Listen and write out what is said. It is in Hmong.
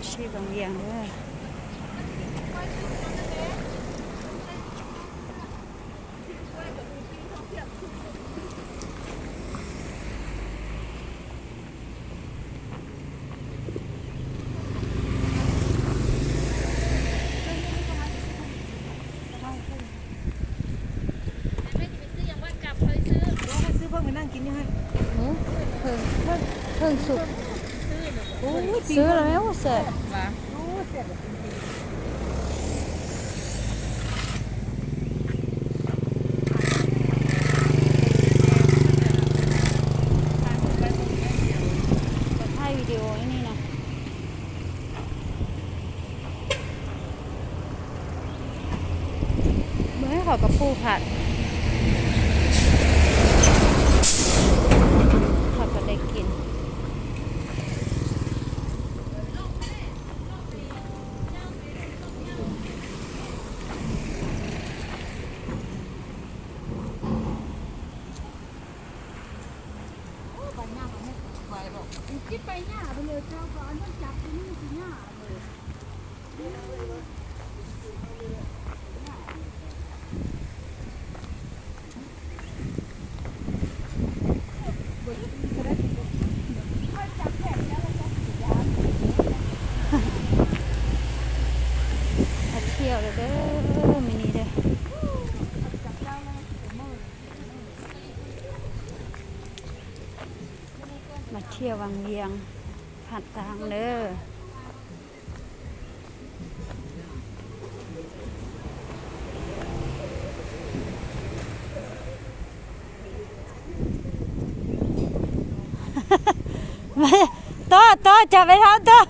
Sib Vaj Vias. Ua, xwb los me ua xwm. Thaij video ib ni no. Mus ib qhov ko puj tham, qhov ko de kis. Thiaj lawm, me ni. Mas thiaj Vaj Vias tham tag lawm. Tuaj, tuaj, cov peb hlob tuaj.